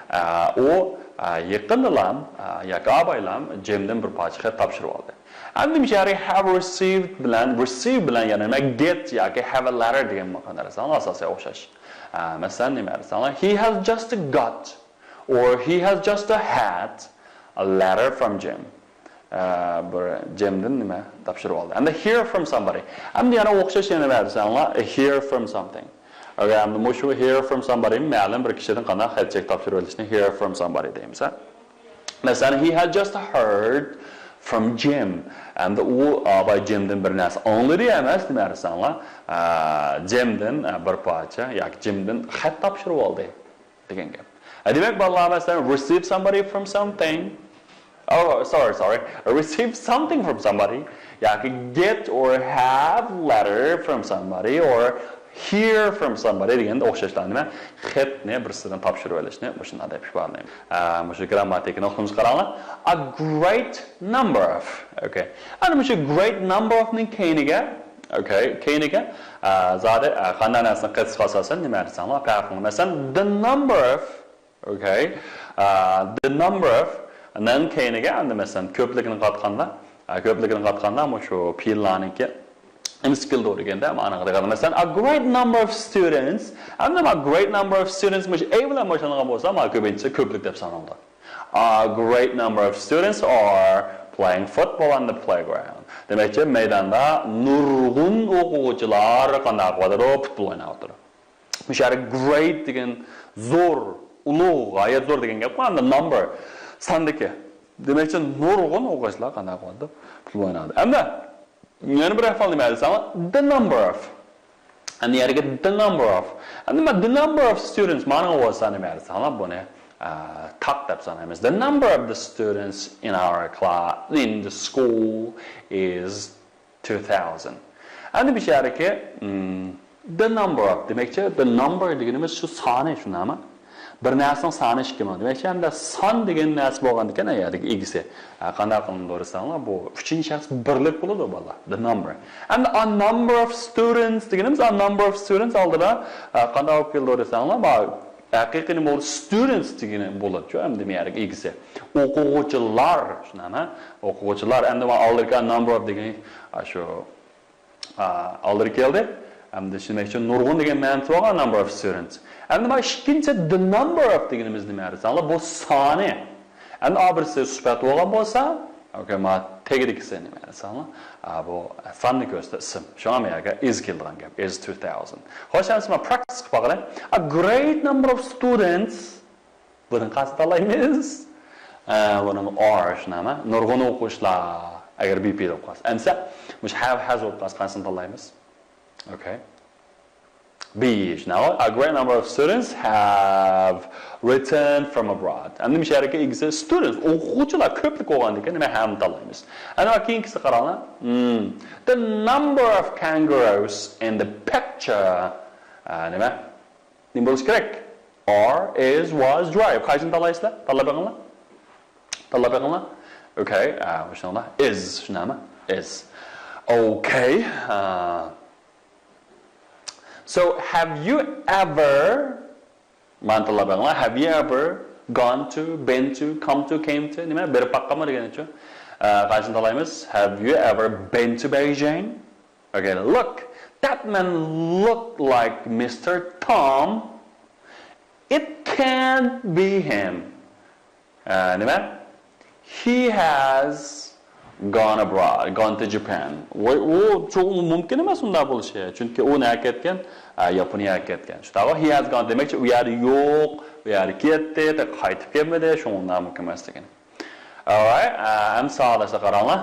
ئە، ئۇ، ئە، يېقىندىلا، ئە، ياكى ئابايلا جېمدىن بىر پارچە خەت تاپشۇرۇپ ئالدى. ئەمدى مۇشۇ يەردە have received بىلەن، receive بىلەن يەنە نېمە، get ياكى have a letter دېگەن مانا قانداق دېسەڭلار ئاساسىي ئوخشاش. ئە، مەسىلەن، نېمە دېسەڭلار، he has just got or he has just had a letter from Jim. ئە، بىر جېمدىن نېمە تاپشۇرۇپ ئالدى. ئەمدى hear from somebody. ئەمدى يەنە ئوخشاش يەنە نېمە دېسەڭلار، hear from something. ئەگەر ئەمدى مۇشۇ hear from somebody مەلۇم بىر كىشىدىن قانداق خەت چەك تاپشۇرۇپ ئېلىشنى hear from somebody دەيمىز، ھە؟ مەسىلەن، he had just heard from Jim. ئەمدى ئۇ ئاباي جېمدىن بىر نەرسە ئاڭلىدى ئەمەس، نېمە دېسەڭلار، ئە، جېمدىن، ئە، بىر پارچە ياكى جېمدىن خەت تاپشۇرۇپ ئالدى. دېگەن گەپ. ئە، دېمەك، بالىلار، مەسىلەن، receive somebody from something. Oh, sorry, sorry. Receive something from somebody. ياكى get or have letter from somebody or hear from somebody دېگەندە ئوخشاشلا نېمە؟ خەتنى بىرسىدىن تاپشۇرۇپ ئېلىشنى مۇشۇنداق دەپ ئىپادىلەيمىز. ئە، مۇشۇ گرامماتىكىنىڭ ئۇقۇمىغا قاراڭلار. A great number of. Okay. ئەنە مۇشۇ great number of نىڭ كەينىگە، okay، كەينىگە، ئە، زادى، ئە، قانداق نەرسىنى قېتىشقا ئاساسەن نېمە دېسەڭلار، پەرقىنى. مەسىلەن، the number of، okay، ئە، the number of نىڭ كەينىگە، ئەمدى مەسىلەن، كۆپلۈكنى قاتقاندا، ئە، كۆپلۈكنى قاتقاندا مۇشۇ پېئىللارنىڭكى نېمىسى كېلىدۇ دېگەندە، مانا دېگەن، مەسىلەن، a great number of students، ئەمدى ما great number of students مۇشۇ A بىلەن باشلانغان بولسا، ما كۆپىنچىسى كۆپلۈك دەپ سانىلىدۇ. A great number of students are playing football on the playground. دېمەكچى، مەيداندا نۇرغۇن ئوقۇغۇچىلار قانداق قىلىۋاتىدۇ؟ پۇتبول ئويناۋاتىدۇ. مۇشۇ يەردە great دېگەن زور، ئۇلۇغ، غايەت زور دېگەن گەپ. ئەمدى number، ساندىكى. دېمەكچى، نۇرغۇن ئوقۇغۇچىلار قانداق قىلىۋاتىدۇ؟ پۇتبول ئويناۋاتىدۇ. ئەمدى يەنە بىر ئەھۋال نېمە دېسەڭلار، the number of. ئەمدى يەرگە the number of. ئەمدى ما the number of students مانا بولسا نېمە دېسەڭلار، بۇنى، ئە، تاق دەپ سانايمىز. The number of the students in our class, in the school is two thousand. ئەمدى بۇ يەردىكى، م، the number of دېمەكچى، the number دېگىنىمىز شۇ سانى، شۇنداقمۇ؟ بىر نەرسىنىڭ سانى ئىككى مىڭ. دېمەكچى، ئەمدى سان دېگەن نەرسە بولغاندىكىن، ئەگەردىكى ئىگىسى. ئە، قانداق قىلىنىدۇ دېسەڭلار، بۇ ئۈچىنچى شەخس بىرلىك بولىدۇ، بالىلار. The number. ئەمدى a number of students دېگىنىمىز، a number of students ئالدىدا، ئە، قانداق بولۇپ كېلىدۇ دېسەڭلار، ما ھەقىقىي نېمە بولىدۇ؟ Students دېگىنى بولىدۇ، ئەمدى مەيەرلىك ئىگىسى. ئوقۇغۇچىلار، شۇنداقمۇ؟ ئوقۇغۇچىلار، ئەمدى ما ئالدىدىكى number of دېگىنى، ئا، شۇ، ئا، ئالدىدا كەلدى. ئەمدى شۇنىڭ ئۈچۈن نۇرغۇن دېگەن مەنىسى بولغان number of students. ئەمدى ما ئىككىنچى the number of دېگىنىمىز نېمە دېسەڭلار، بۇ سانى. ئەمدى ئا بىرسى سۈپەت بولغان بولسا، okay، ما تېگىدىكىسى نېمە دېسەڭلار، ئا، بۇ ساننى كۆرسىتىدۇ، ئىسىم. شۇڭا ما يەرگە is كېلىدىغان گەپ، is two thousand. خوش، ئەمدى ما practice قىلىپ باقايلى. A great number of students. بۇنى قايسىنى تاللايمىز؟ ئە، بۇنىڭ are شۇنداقمۇ؟ نۇرغۇن ئوقۇغۇچىلار. ئەگەر be پېئىل بولۇپ قالسا. ئەمسە، مۇشۇ have has بولۇپ قالسا، قايسىنى تاللايمىز؟ Okay. Be شۇنداقمۇ؟ A great number of students have returned from abroad. ئەمدى مۇشۇ يەردىكى ئىگىسى students، ئوقۇغۇچىلار كۆپلۈك بولغاندىكىن نېمە، haveنى تاللايمىز. ئەنە كېيىنكىسىگە قاراڭلار. Hmm. The number of kangaroos in the picture. ئە، نېمە؟ نېمە بولۇشى كېرەك؟ Are, is, was, drive. قايسىنى تاللايسىلەر؟ تاللاپ بېقىڭلار. تاللاپ بېقىڭلار. Okay، ئە، مۇشۇنىڭدا is، شۇنداقمۇ؟ Is. Okay. ئە، so, have you ever، مانا تاللاپ بېقىڭلار. Have you ever gone to, been to, come to, came to؟ نېمە؟ بېرىپ باققانمۇ دېگەنچۇ؟ قايسىنى تاللايمىز؟ Have you ever been to Beijing? Okay, look, that man look like Mister Tom. It can't be him. ئە، نېمە؟ He has gone abroad, gone to Japan. ۋاي، ئۇ چوقۇم مۇمكىن ئەمەس ئۇنداق بولۇشى. چۈنكى ئۇ نەگە كەتكەن؟ ئە، ياپونىيەگە كەتكەن. شۇنداققۇ؟ He has gone دېمەكچى، ئۇ يەردە يوق، ئۇ يەردە كەتتى، قايتىپ كەلمىدى، شۇڭا ئۇنداق مۇمكىن ئەمەس دېگەن. Alright، ئەمسە ساۋاقداشلار قاراڭلار.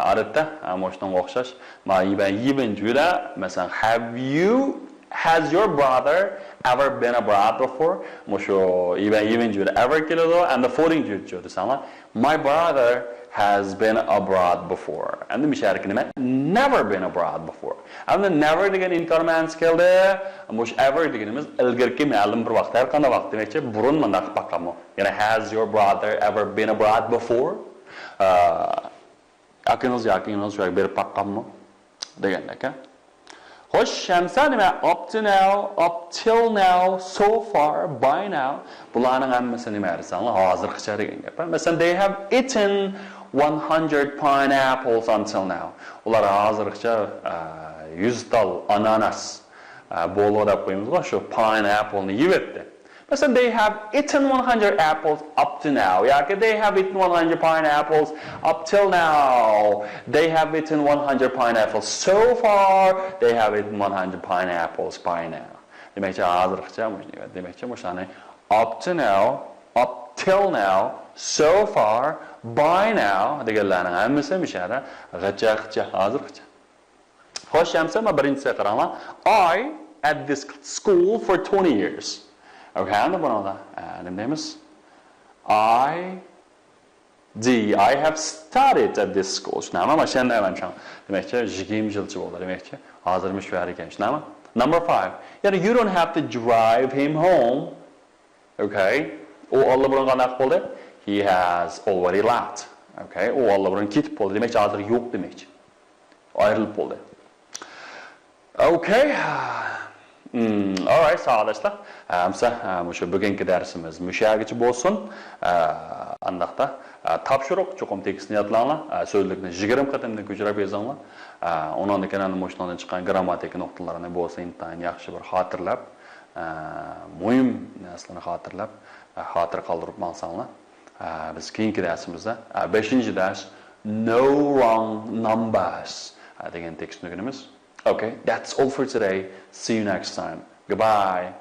ئادەتتە مۇشۇنىڭغا ئوخشاش. ما يىبەن يىبىن جۈدە، مەسىلەن، have you, has your brother ever been abroad before? مۇشۇ يىبەن يىبىن جۈدە ever كېلىدۇ، ئەمدى فورىڭ جۈدە دېسەڭلار، my brother has been abroad before. ئەمدى مۇشەرىكى نېمە؟ Never been abroad before. ئەمدى never دېگەن ئىنكار مەنىسى كەلدى. مۇشۇ ever دېگىنىمىز ئىلگىرىكى مەلۇم بىر ۋاقىت، ھەر قانداق ۋاقىت دېمەكچى، بۇرۇن مۇنداق قىلىپ باققانمۇ؟ يەنى has your brother ever been abroad before? ئاكىڭىز ياكى ئىنىڭىز شۇ يەرگە بېرىپ باققانمۇ؟ دېگەندەك. خوش، ئەمسە نېمە؟ Up to now, up till now, so far, by now. بۇلارنىڭ ھەممىسى نېمە دېسەڭلار، ھازىرغىچە دېگەن گەپ. مەسىلەن، they have eaten one hundred pineapples until now. ئۇلار ھازىرغىچە، ئە، يۈز تال ئاناناس، ئە، بولغا دەپ قويىمىزغۇ، شۇ pineapple نى يېۋەتتى. مەسىلەن، they have eaten one hundred apples up to now. ياكى they have eaten one hundred pineapples up till now. They have eaten one hundred pineapples so far. They have eaten one hundred pineapples by now. دېمەكچى، ھازىرغىچە، دېمەكچى، مۇشۇلارنى up to now, up till now, so far, by now دېگەنلەرنىڭ ھەممىسى مۇشۇ يەردە غىچە، غىچە، ھازىرغىچە. خوش، ئەمسە ما بىرىنچىسىگە قاراڭلار. I at this school for twenty years. Okay، ئەمدى بۇنىڭدا، ئە، نېمە دەيمىز؟ I D, I have studied at this school. شۇنداقمۇ؟ مانا شۇنداق مەن شۇ. دېمەكچى، يىگىرمە يىلچە بولدى. دېمەكچى، ھازىر مۇشۇ يەردە ئىكەن. شۇنداقمۇ؟ Number five. يەنى you don't have to drive him home. Okay. ئۇ ئاللىبۇرۇن قانداق بولدى؟ He has already left. Okay. ئۇ ئاللىبۇرۇن كېتىپ بولدى. دېمەكچى، ھازىر يوق دېمەكچى. ئايرىلىپ بولدى. Okay. Hmm, alright، ساۋاقداشلار. ئەمسە، ئە، مۇشۇ بۈگۈنكى دەرسىمىز مۇشۇ يەرگىچە بولسۇن. ئە، ئانداقتا، ئە، تاپشۇرۇق، چوقۇم تېكىستنى يادلاڭلار. ئە، سۆزلۈكنى يىگىرمە قېتىمدىن كۆچۈرۈپ يېزىڭلار. ئە، ئۇنىڭدىن كېيىن ئەنە مۇشۇنىڭدىن چىققان گرامماتىكا نۇقتىلىرىنى بولسا ئىنتايىن ياخشى بىر خاتىرىلەپ، ئە، مۇھىم نەرسىلەرنى خاتىرىلەپ، ئە، خاتىرە قالدۇرۇپ ماڭساڭلار. ئە، بىز كېيىنكى دەرسىمىزدە، ئە، بەشىنچى دەرس، No Wrong Numbers، ئە، دېگەن تېكىستنى ئۆگىنىمىز. Okay, that's all for today. See you next time. Goodbye.